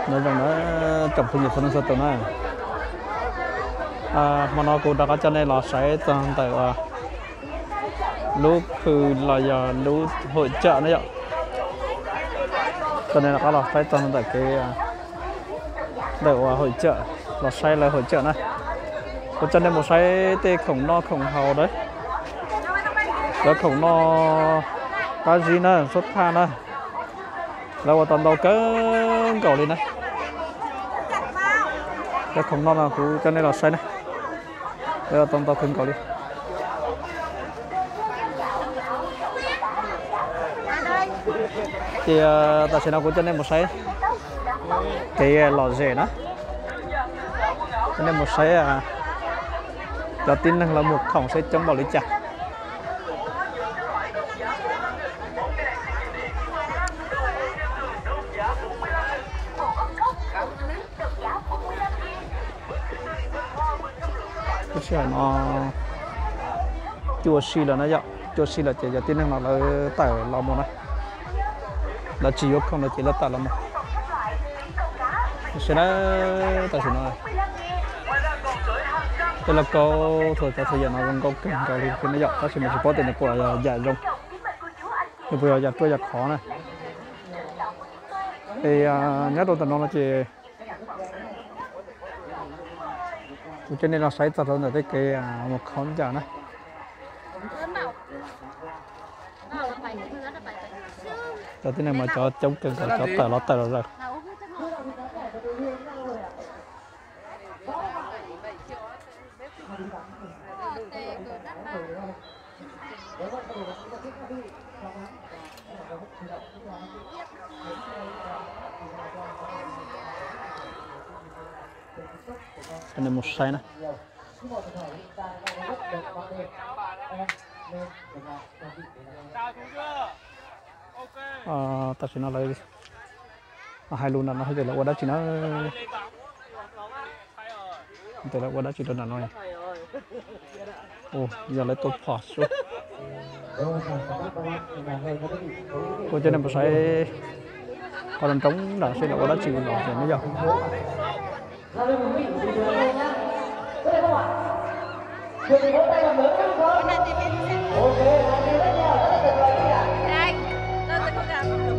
Nyob zoo na tsoom phooj ywg txhua leej txhua tus na. Hmo no kuv rov qab coj nej los saib txog ntawm lub khw los yog lub hauj cawm na yom. Coj nej rov qab los saib txog ntawm kev, ntawm uas hauj cawm, los saib lawv hauj cawm na. Kuv coj nej mus saib tej khoom noj khoom haus na. Cov khoom noj qab zib na, sub thaj na. Lawv ua tau ntau kawg nkaus li na. Cov khoom noj no kuv coj nej los saib na. Lawv ua tau ntau kawg nkaus li. Ces tam sim no kuv coj nej mus saib kev lom zem na. Coj nej mus saib cov tib neeg lawv mus khoom seb coob npaum li cas. Lub sij hawm no cuaj sij lawm na yom, cuaj sij lawm ces cov tib neeg no lawv tawm los mus na. Lawv tsis yuav khoom lawm ces lawv tawm los mus. Tam sim no tej lauj kaub thaum cov thaum yam no zoo nkauj kawg nkaus li thiab na yom, tab sis mas tsis paub tias nws puas yog yam zoo, nws puas yog yam ruaj yam khov na. Es nyob rau ntawm no no ces kuv coj nej los saib txog rau ntawm tej kev mus khov ncas na. Cov tib neeg mas cov coob kawg nkaus, cov tawm los tawm los lawm. Coj nej mus saib na. Tam sim no lawv hais lus nram no hais tias lawv ua dab tsi na. Tias lawv ua dab tsi rau nram no. Yog lawv tua phom xwb. Kuv coj nej mus saib qhov rooj nram seb lawv ua dab tsi los no yog.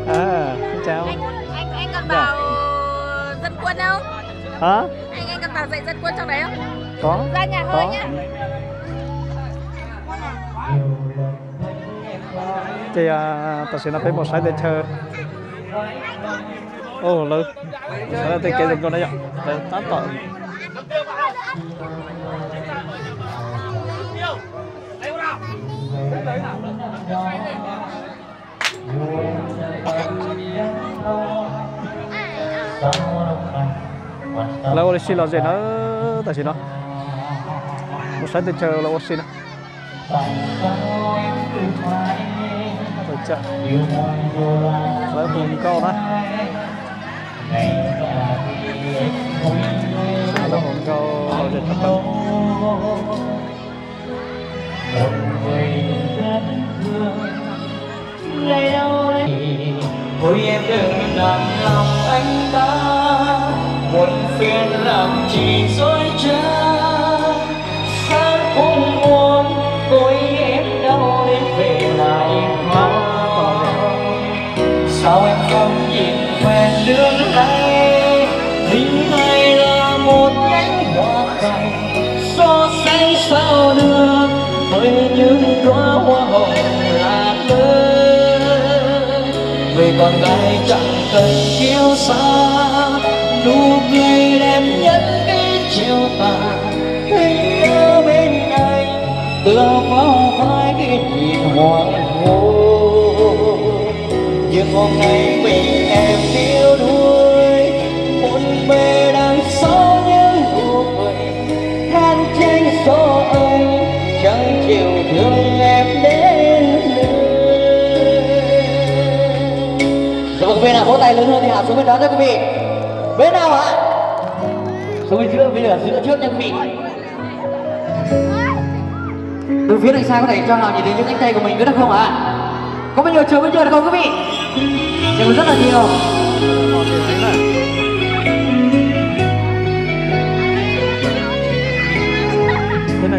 Anh, anh, anh còn bảo dân quân không? Hả? Anh, anh còn bảo dạy dân quân trong đấy không? Có. Ra nhà hơi nhá. Ces tam sim no peb mus saib tej chaw. Lawv saib tej kev zoo nkauj na yom, lawv tab tom lawv ua li si los zem na, tam sim no mus saib tej chaw lawv ua si na. Lawv hu nkauj na. Lawv hu nkauj los zem tshaj plaws. Ôi em đừng nặng lòng anh ta, muộn phiền làm chi dối trá. Sáng hôm muộn, ôi em đau đêm về lại khó. Sao em không nhìn quen nước đáy, vì ai là một nhánh hoa khải, so sánh sao được với những đóa hoa hồng lạ lơi. Người con gái chẳng cần kiêu sa, nụ cười đẹp nhất khi chiều tàn. Tình yêu bên anh tựa vào vai khi nhìn hoàng hôn. Nhưng hôm nay mình em yếu đuối, hôn mê đằng sau những nụ cười. Than trách do anh chẳng chịu thương em đến nơi. Dạ vâng, bên nào có tay lớn hơn thì hạ xuống bên đó nhé quý vị. Bên nào ạ? Xuống bên giữa, bên ở giữa trước nha quý vị. Từ phía đằng xa có thể cho họ nhìn thấy những cánh tay của mình có được không ạ? Có bao nhiêu, chờ bây giờ được không quý vị? Chờ rất là nhiều.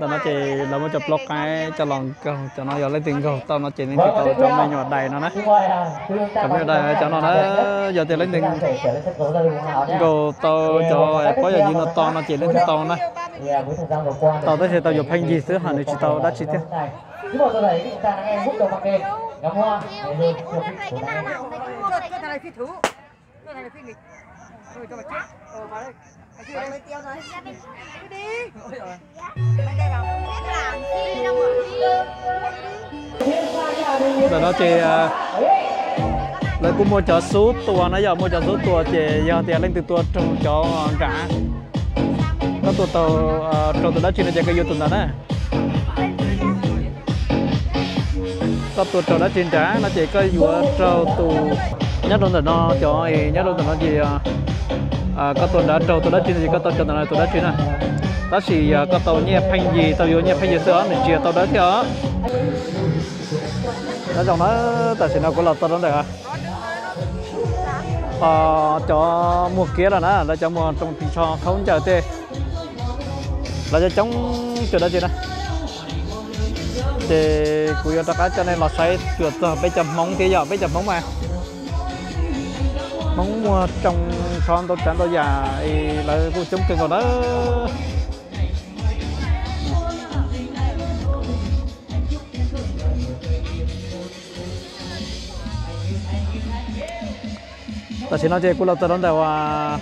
Ntawm no ces lawv muab cov plaub qaib coj los nkaug, cov no yog leej twg nkaug tau no ces leej twg tau cov me nyuam dais no na. Cov me nyuam dais cov no na, yog tias leej twg nkaug tau cov pob yog ywg no to no ces leej twg tau na. Tau tab sis tau yuav pheej yig xwb ho nws tsis tau dab tsi thiab. Ntawm no ces lawv kuj muaj cov xub tua na, yog muaj cov xub tua ces yog tias leej twg tua raug cov nrad, koj tua tau raug tus dab tsi no ces koj yuav tus ntawd na. Koj tua raug dab tsi nrad no ces koj yuav raug tus, nyob rau ntawm no cov, nyob rau ntawm no ces koj tua nrad raug tus dab tsi no ces koj tau cov ntawm no tus dab tsi na. Tab sis yog koj tau nyiaj pheej yig, tau yuav nyiaj pheej yig xwb os, nws tsis yog tau dawb thiab os. Nyob zoo na, tam sim no kuv los txog rau ntawm cov muag kiab lawm na, lawv cov muag rooj ris tsho khaub ncaws tej, lawv cov coob cuag dab tsi na. Ces kuv yuav rov qab coj nej los saib cuam txog peb cov Hmoob thiab, yog peb cov Hmoob mas Hmoob muag rooj tsho ntau tsav ntau yam, lawv kuj coob kawg nkaus na. Tam sim no ces kuv los txog rau ntawm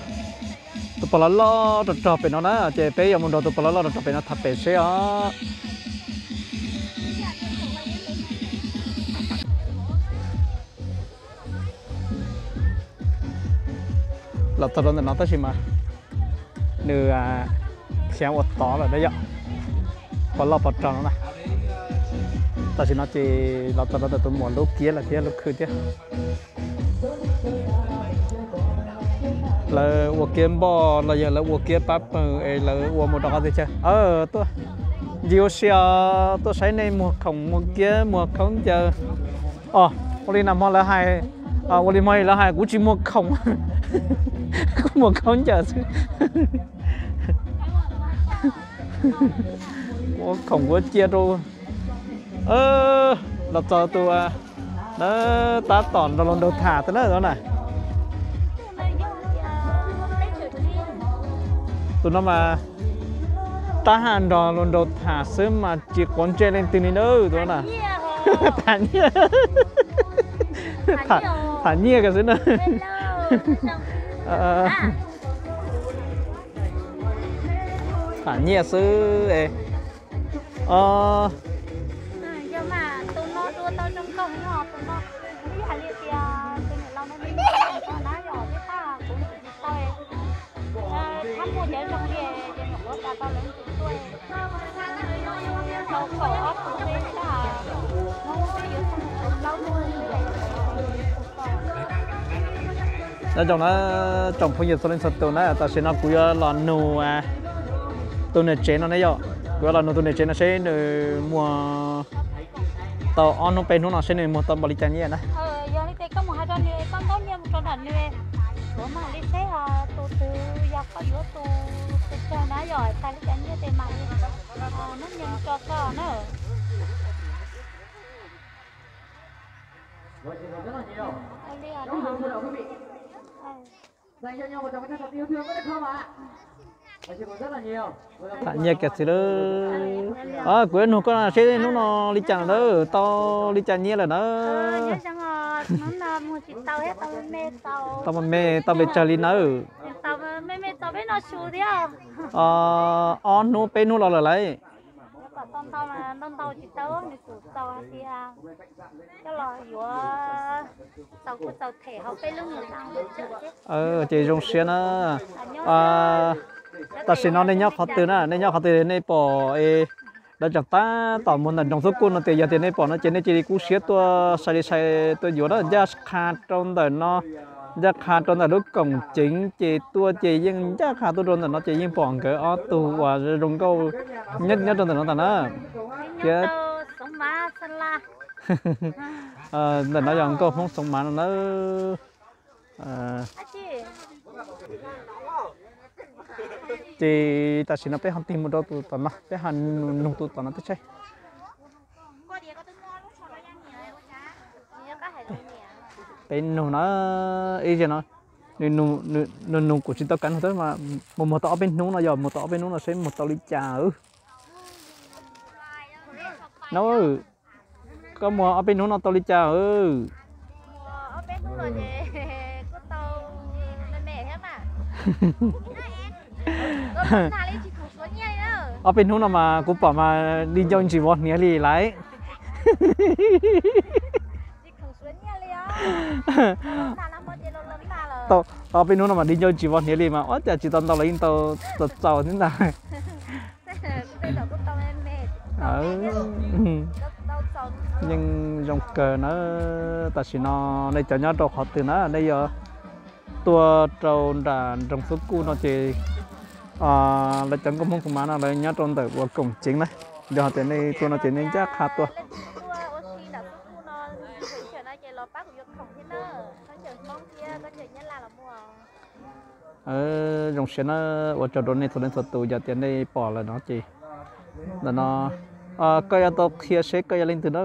tus pog loj loj rog rog pem no na, ces peb yuav mus nrog tus pog loj loj rog rog pem no tham pem seb os. Los txog rau ntawm no tab sis mas nws khiav ua tod lawm na yom, pog loj pog rog no na. Tam sim no ces los txog rau ntawm tus muam lub kiab lawm thiab lub khw thiab. Lawv ua kiab npoj los yog lawv ua kiab pab pawg es lawv ua mus rau qhov twg chaw. Tuaj, ncig ua si os, tuaj saib nej muag khoom muag kiab muag khaub ncaws. Os, ua li nag hmo lawv hais, ua li hmo lawv hais kuv tsis muag khoom, kuv muag khaub ncaws xwb. Kuv khoom kuv cia rau. Los txog tus na, tab tom nrog luag nraug tham xwb na tus na. Tus no mas tab haj nrog luag nraug tham xwb mas tsis quav ntsej leej twg li na tus na. Tham nyiaj, tham nyiaj kiag xwb na. Tham nyiaj xwb. Nyob zoo na tsoom phooj ywg txhua leej txhua tus na, tam sim no kuv yuav los nug tus niam tsev no ne yom, kuv yuav los nug tus niam tsev no seb nws muag tau ob hnub peb hnub no seb nws muag tau npaum li cas nyiaj na. Yog li ces koj mus hais rau nws, koj ntaus nyiaj mus rau nram nws, yuav mam li seb tus twg yog koj yuav tus twg na, yog tag li cas nyiaj ces mam li ntaus nyiaj mus rau koj na. Tham nyiaj kiag xwb lawm. Kuv yuav nug koj seb hnub no li cas lawm na, tau li cas nyiaj lawm na? Tau me me, tau pes tsawg li nawb? Ob hnub peb hnub los lawm lauj. Ces zoo siab na. Tam sim no nej nyob qhov twg na, nej nyob qhov twg nej pom es lawv tseem tab tom muag ntawm nroog Xub Kuj no tias yog tias nej pom no ces nej cia li kub siab tuaj sai li sai tuaj yuav na, ncaj qha rau ntawm no, ncaj qha rau ntawm lub koom ceev ces tuaj ces yeej ncaj qha tuaj rau ntawm no ces yeej pom nkawd ob tug uas zoo nkauj nyob rau ntawm no ntag na. Thiab ntawm no yog nkauj Hmoob Xoov Mav no na. Ces tam sim no peb ho tig mus rau tus tom no, peb ho nug tus tom no tib tsaib. Peb nug na, ib zaug no nws nug kuv tsis tau kav nug, muag muag tau ob peb hnub no, yog muag tau ob peb hnub no seb muag tau li cas. No, koj muag ob peb hnub no tau li cas? Ob peb hnub no mas kuv pom mas di ncauj ntsis vov hniav li lauj. Ob peb hnub no mas di ncauj ntsis vov hniav li mas ua cas tsis tau ntau los yeej tau txaus txaus thiab ntag. Yeej zoo kawg na. Tam sim no nej cov nyob rau qhov twg na, nej yuav tuaj rau nram nroog Xub Kuj no ces lawv cov nkauj Hmoob Xoov Mav no lawv nyob rau ntawm uas koom ceev na. Yog hais tias nej tuaj no ces nej ncaj qha tuaj. Zoo siab na, ua tsaug rau nej txhua leej txhua tus, yog tias nej pom lawm no ces ntawm no koj yuav tau qhia seb koj yog leej twg na.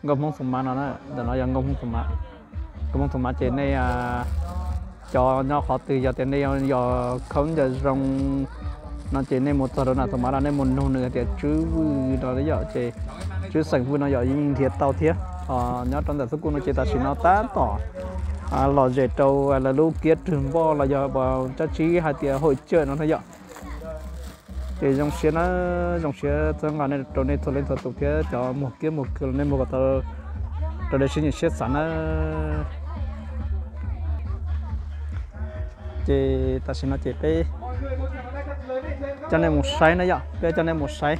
Nkauj Hmoob Xoov Mav no na, ntawm no yog nkauj Hmoob Xoov Mav. Nkauj Hmoob Xoov Mav ces nej cov nyob qhov twg yog tias nej yog khaub ncaws zoo no ces nej mus txog rau nram Xoov Mav no nej mus nug nws hais tias Tswb Vwj no yom, ces Tswb xeem Vwj no yom yeej nrhiav tau thiab. Nyob rau ntawm Xub Kuj no ces tam sim no tab tom lom zem rau lawv lub kiab rwg npoj los yog tsab tsib hais tias hauj cawm no na yom. Ces zoo siab na, zoo siab txhawb nqa rau nej txhua leej txhua tus thiab cov muag kiab muag khw los nej muag kom tau raws li siab nyiam siab xav na. Ces tam sim no ces peb coj nej mus saib na yom, peb coj nej mus saib.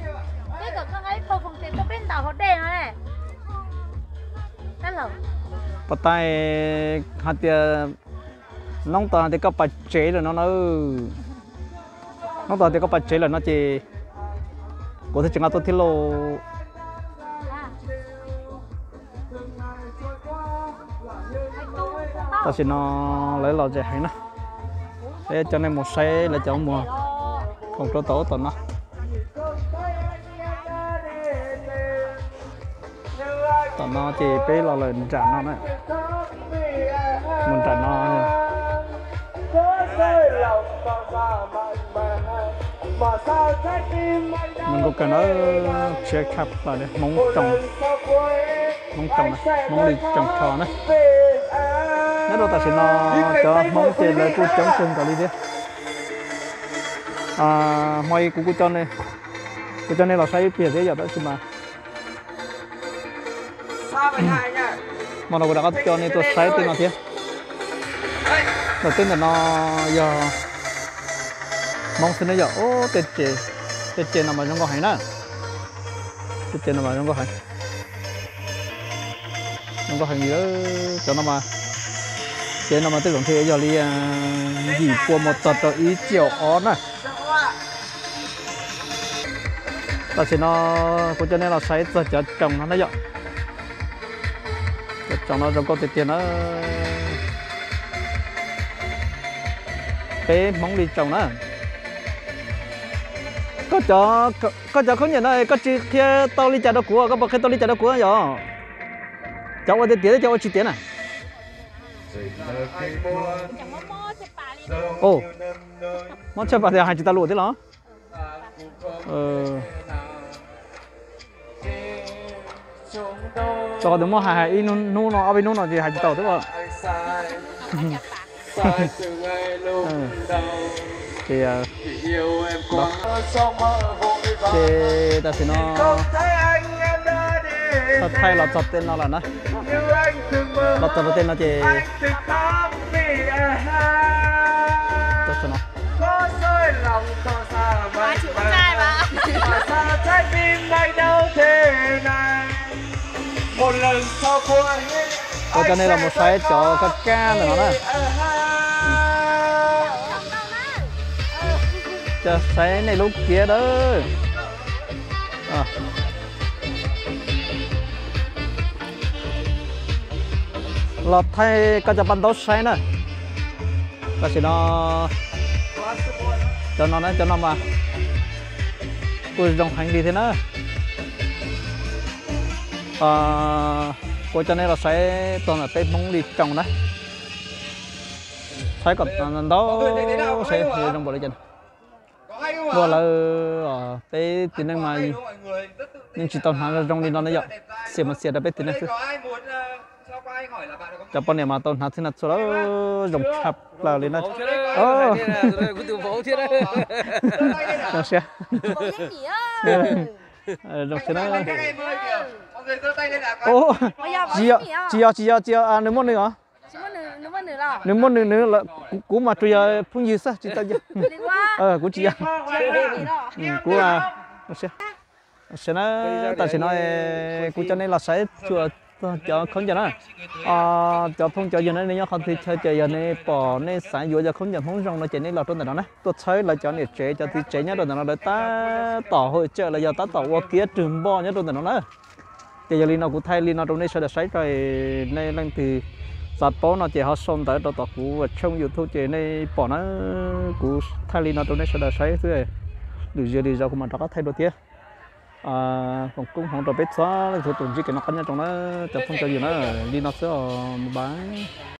Pas tas hais tias noob tau hais tias koj pas tsev lawm no na. Noob tau hais tias koj pas tsev lawm no ces kuv thiaj tsis nqa tuaj thiab lauj. Tam sim no lawv lom zem heev na. Peb coj nej mus saib lawv cov muag khoom rau tom ub tom no. Tom no ces peb los lawm nram no na. Mus nram no. Zoo nkauj kawg na, tshiab tshaj plaws li Hmoob Tsoom, Hmoob Tsoom, Hmoob Li Tsoom Tho na. Nyob rau tam sim no cov Hmoob ces lawv kuj coob kawg nkaus li thiab. Hmo ib kuv kuj, kuv coj nej los saib ib pliag thiab yom, tab sis mas, Hmo no kuv rov qab coj nej tuaj saib tej no thiab. Ntawm teb ntawm no yog Hmoob xwb ne yom. Tej tsev no mas zoo nkauj heev na. Tej tsev no mas zoo nkauj heev. Zoo nkauj heev li. Cov no mas, tsev no mas tej zaum ntshe yog li yim pua mus txog rau ib txhiab ob na. Tam sim no kuv coj nej los saib txog cov tsoos no na yom. Cov tsoos no zoo nkauj tiag tiag na. Peb Hmoob li tsoos na. Koj cov khaub ncaws no koj tsis qhia tau li cas rau kuv, koj puas qhia tau li cas rau kuv yom? Cov ua tiag tiag thiab cov ua tsis tiag na. Mob tshaj pas tias hais tsis tau lus thiab los? Rau qhov tias muab hais hais ib hnub no ob peb hnub no ces hais tsis tau thiab. Ces, ces tam sim no thaij los txog tej no lawm na. Los txog rau tej no ces Kuv coj nej los mus saib cov kab kab ntawm no na. Coj saib nej lub kiab dawb. Los thaij koj cov paj ntaub saib na. Tam sim no cov no na, cov no mas kuj zoo heev li thiab na. Kuv coj nej los saib txog ntawm peb Hmoob li tsoos na. Saib kom ntau saib zoo npaum li cas. Ua lawv peb txiv neej mas yeej tsis tau hnav zoo li no na yom. Xiam mas xiam rau peb txiv neej xwb. Cov poj niam mas tau hnav txhij hnav txhua lawm, zoo tshaj plaws li na. Zoo siab. Zoo siab na. Tsis yog, tsis yog, tsis yog, nws muaj nws os. Nws muaj nws, nws, kuv mas tsuas yog phooj ywg xwb tsis tau yog. Kuv tsis yog. Kuv, tam sim no kuv coj nej los saib txog cov khaub ncaws na. Cov phooj cov ywg na, nej nyob qhov twg chaw ces yog nej pom nej xav yuav cov khaub ncaws Hmoob zoo no ces nej los rau ntawm no na, tuaj txhawb lawv cov niam tsev cov txiv tsev nyob rau ntawm no, lawv tab tom hỗ trợ los yog tab tom ua kiab rwg npoj nyob rau ntawm no na. Ces yog li no kuv thaij li no rau nej sawv daws saib, nej leej twg xav paub no ces ho sau ntawv rau tom kuv tshooj YouTube ces nej pom na. Kuv thaij li no rau nej sawv daws saib xwb, lwm zaus lwm zaus kuv mam rov qab thaij dua thiab. Foom koob hmoov rau peb txhua leej txhua tus ntsib kev noj qab nyob zoo na, cov phooj cov ywg na, li no xwb os, bye bye.